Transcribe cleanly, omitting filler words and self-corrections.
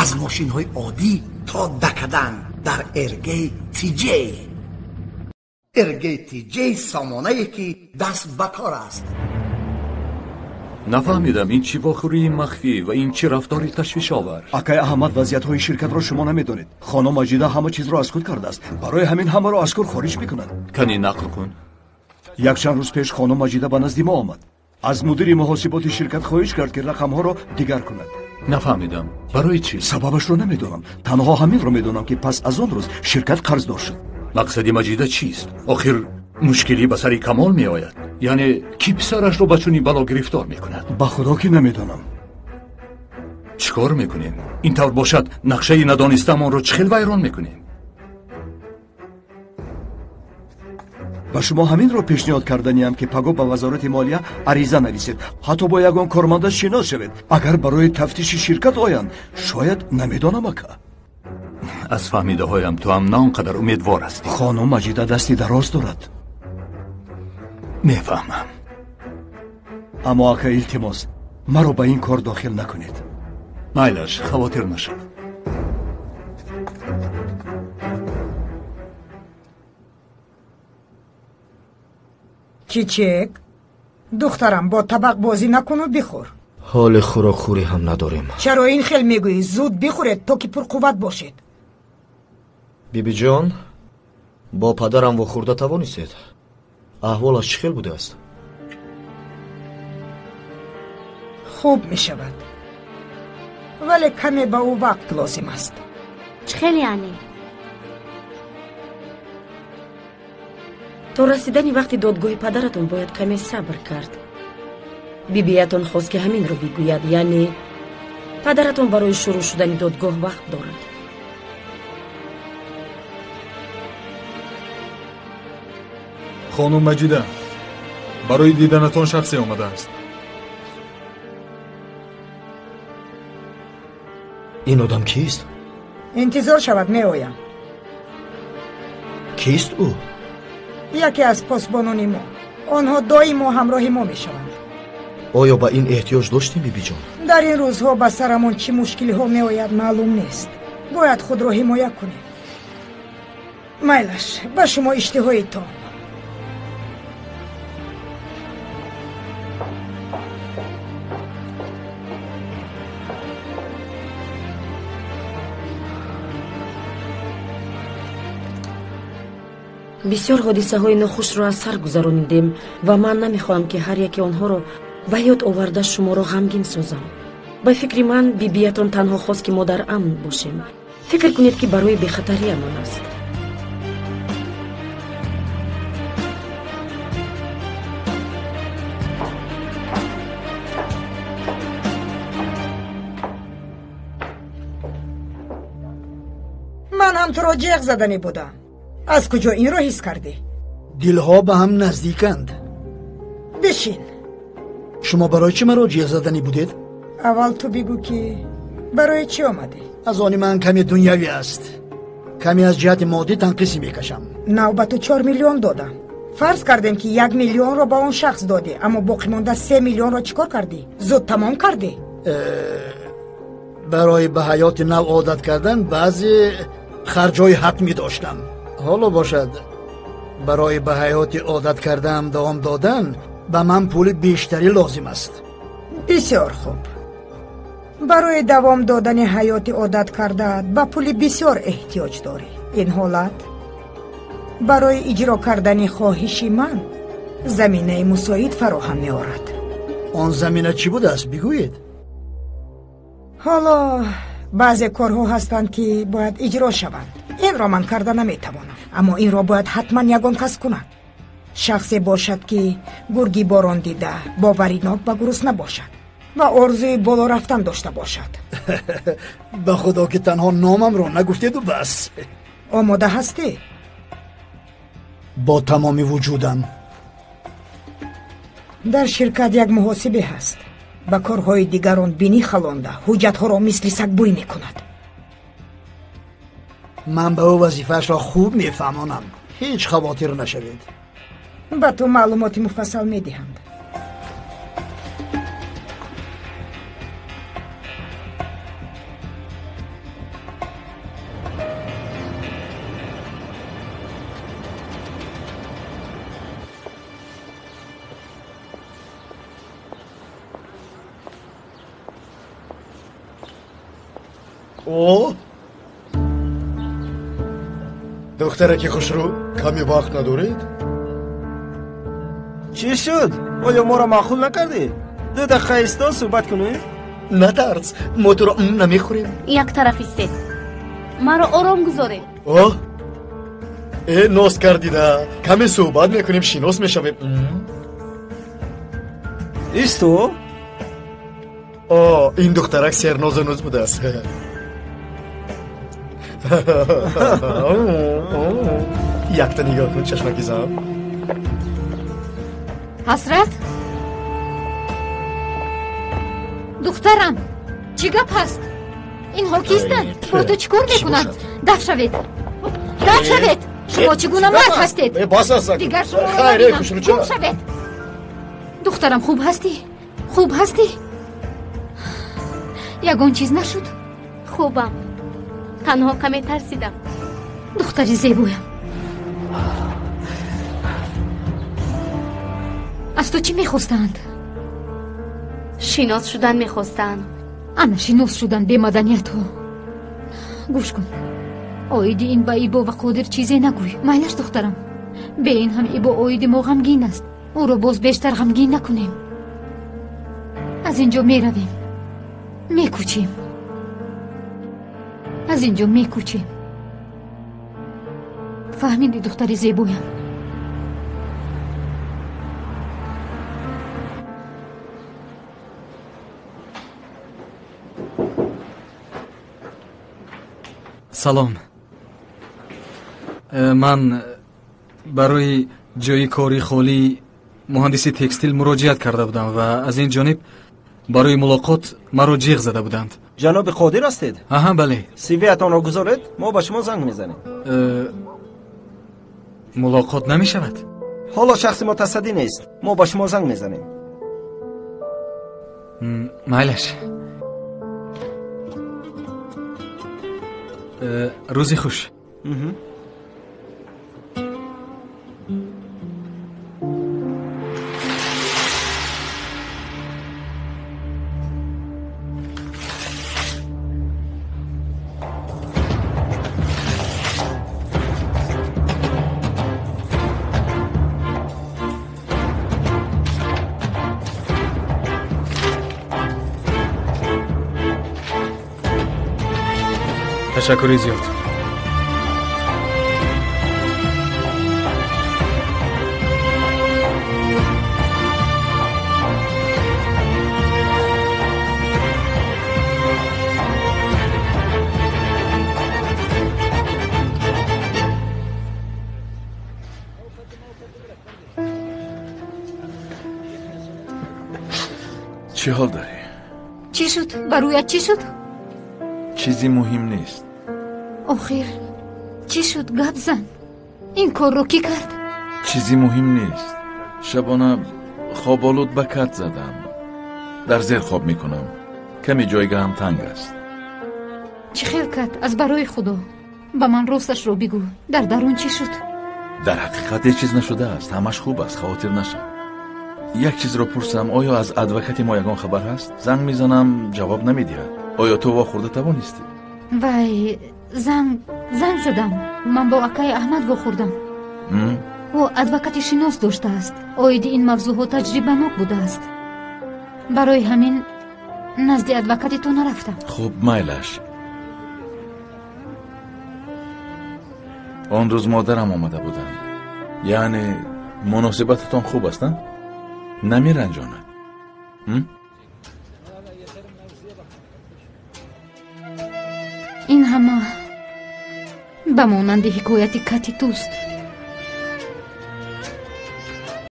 Аз мошинҳои оддӣ то дакадан дар РГ ТЖ. РГ ТЖ сомонае ки даст ба кор аст. Нафаҳмидам, ин чӣ вохӯрии махфӣ ва ин чӣ рафтори ташвишовар? Акай Аҳмад, вазъиятҳои ширкатро шумо намедонед. Хонум Маҷида ҳама чизро аз худ кардааст. Барои ҳамин ҳамаро аз кор хориҷ мекунад. Кани нақл кун. Якчанд рӯз пеш хонум Маҷида ба назди мо омад. Аз мудири муҳосиботи ширкат хоҳиш кард, ки рақамҳоро дигар кунад. Нафаҳмидам, барои чӣ? Сабабашро намедонам. Танҳо ҳаминро медонам, ки пас аз он рӯз ширкат қарздор шуд. Мақсади Маҷида чист? Охир мушкилӣ ба сари Камол меояд. Яъне кӣ писарашро ба чунин бало гирифтор мекунад? Ба худо ки намедонам. Чӣ кор мекунем? Ин тавр бошад, нақшаи надонистаамонро чӣ хел вайрон мекунем? Ба шумо ҳаминро пешниҳод карданиам, ки паго ба вазорати молия ариза нависед. Ҳатто бо ягон корманда шинос шавед. Агар барои тафтиши ширкат оянд, шояд намедонам, ака. Аз фаҳмидаҳоям ту ҳам на он қадар умедвор ҳастӣ. Хонум Маҷида дасти дароз дорад. Мефаҳмам. Аммо ака, илтимос, маро ба ин кор дохил накунед. Майлаш, хавотир нашав. Чичек, духтарам, бо табақ бозӣ накуну бихӯр. Ҳоли хӯрокхӯрӣ ҳам надорем. Чаро ин хел мегӯӣ? Зуд бихӯред, то ки пурқувват бошед. Бибиҷон, бо падарам вохӯрда тавонистед? Аҳволаш чӣ хел будааст? Хуб мешавад, вале каме ба ӯ вақт лозим аст. Чӣ хел яъне? То расидани вақти додгоҳи падаратон бояд каме сабр кард. Бибиятон хост, ки ҳаминро бигӯяд, яъне падаратон барои шурӯъ шудани додгоҳ вақт дорад. Хонум Маҷида, барои диданатон шахсе омадааст. Ин одам кист? Интизор шавад, меоям. Кист ӯ? Яке аз посбонони мо. Онҳо доимо ҳамроҳи мо мешаванд. Оё ба ин эҳтиёҷ доштем, бибиҷон? Дар ин рӯзҳо ба сарамон чӣ мушкилиҳо меояд, маълум нест. Бояд худро ҳимоя кунем. Майлаш, ба шумо иштиҳои том. Бисёр ҳодисаҳои нохушро аз сар гузаронидем ва ман намехоҳам, ки ҳар яке онҳоро ба ёд оварда шуморо ғамгин созам. Ба фикри ман, бибиятон танҳо хост, ки мо дар амн бошем. Фикр кунед, ки барои бехатариамон аст. Ман ҳам туро ҷеғ заданӣ будам. Аз куҷо инро ҳис кардӣ? Дилҳо ба ҳам наздиканд. Бишин. Шумо барои чӣ маро ҷеғ заданӣ будед? Аввал ту бигӯ, ки барои чӣ омадӣ? Аз они ман каме дунявӣ аст. Каме аз ҷиҳати моддӣ танқисӣ мекашам. Навбату 4 миллион додам. Фарз кардем, ки 1 миллионро ба он шахс додӣ, аммо боқимонда 3 миллионро чӣ кор кардӣ? Зуд тамом кардӣ? Барои ба ҳаёти нав одат кардан баъзе харҷҳои ҳатмӣ доштам. Ҳоло бошад, барои ба ҳаёти одат кардаам давом додан ба ман пули бештарӣ лозим аст. Бисёр хуб. Барои давом додани ҳаёти одат кардаат ба пули бисёр эҳтиёҷ дорӣ. Ин ҳолат барои иҷро кардани хоҳиши ман заминаи мусоид фароҳам меорад. Он замина чӣ будааст, бигӯед. Ҳоло баъзе корҳо ҳастанд, ки бояд иҷро шаванд. Инро ман карда наметавонам, аммо инро бояд ҳатман ягон кас кунад. Шахсе бошад, ки гурги борон дида, боваринок ва гурусна бошад ва орзуи боло рафтан дошта бошад. Ба худо, ки танҳо номамро нагуфтеду бас. Омода ҳастӣ? Бо тамоми вуҷудам. Дар ширкат як муҳосибе ҳаст. Ба корҳои дигарон бинӣ халонда, ҳуҷҷатҳоро мисли сагбӯй мекунад. Ман ба ӯ вазифаашро хуб мефаҳмонам, ҳеҷ хавотир нашавед. Ба ту маълумоти муфассал медиҳанд. О, духтараки хушрӯ, каме вақт надоред? Чӣ шуд? Оё моро маъқул накардӣ? 2 дақиқа исто суҳбат кунем? Натарс, мо туро намехӯрем. Як тараф истед, маро ором гузоред. О, э, ноз кардида, каме суҳбат мекунем, шинос мешавем. Исто? О, ин духтарак сернозу нуз будааст. Якта нигоҳ кун, чашмаки зан. Ҳасрат, духтарам, чӣ гап ҳаст? Инҳо кистанд? Бо ту чӣ кор мекунанд? Даф шавед, даф шавед! Шумо чӣ гуна мард ҳастед? Дигар шуморо набинам. Гум шавед! Духтарам, хуб ҳастӣ? Хуб ҳастӣ? Ягон чиз нашуд? Хубам, танҳо каме тарсидам. Духтари зебоям, аз ту чӣ мехостанд? Шинос шудан мехостанд. Ана шинос шудан бемаданиятҳо. Гӯш кун, оиди ин ба Ибо ва Қодир чизе нагӯй. Майлаш, духтарам, бе ин ҳам Ибо оиди мо ғамгин аст. Ӯро боз бештар ғамгин накунем. Аз ин ҷо меравем, мекӯчем. Аз ин ҷо мекӯчем. Фаҳмиди, духтари зебоям? Салом. Ман барои ҷои кори холии муҳандиси текстил муроҷиат карда будам ва аз ин ҷониб барои мулоқот маро ҷиғ зада буданд. Ҷаноби Қодир ҳастед? Аҳа, бале. Сивиятонро гузоред, мо ба шумо занг мезанем. Мулоқот намешавад? Ҳоло шахси мутасаддӣ нест, мо ба шумо занг мезанем. Майлаш. Рӯзи хуш. Ташаккури зиёд. Чӣ ҳол дорӣ? Чӣ шуд? Ба рӯят чӣ шуд? Чизи муҳим нест. Охир чӣ шуд? Гап зан. Ин корро кӣ кард? Чизи муҳим нест. Шабона хоболуд ба кат задам. Дар зер хоб мекунам. Каме ҷойгаҳам танг аст. Чӣ хел кард? Аз барои Худо ба ман росташро бигӯ. Дар дарун чӣ шуд? Дар ҳақиқат ҳеҷ чиз нашудааст. Ҳамаш хуб аст, хавотир нашав. Як чизро пурсам, оё аз адвокати мо ягон хабар ҳаст? Занг мезанам, ҷавоб намедиҳад. Оё ту вохӯрда тавонистӣ? Вай, занг задам. Ман бо акаи Аҳмад вохӯрдам. Ӯ адвокати шинос доштааст. Оиди ин мавзӯъҳо таҷрибанок будааст. Барои ҳамин назди адвокати ту нарафтам. Хуб, майлаш. Он рӯз модарам омада буданд. Яъне муносибататон хуб аст, на? Намеранҷонад? Ин ҳама ба монанди ҳикояти кати туст.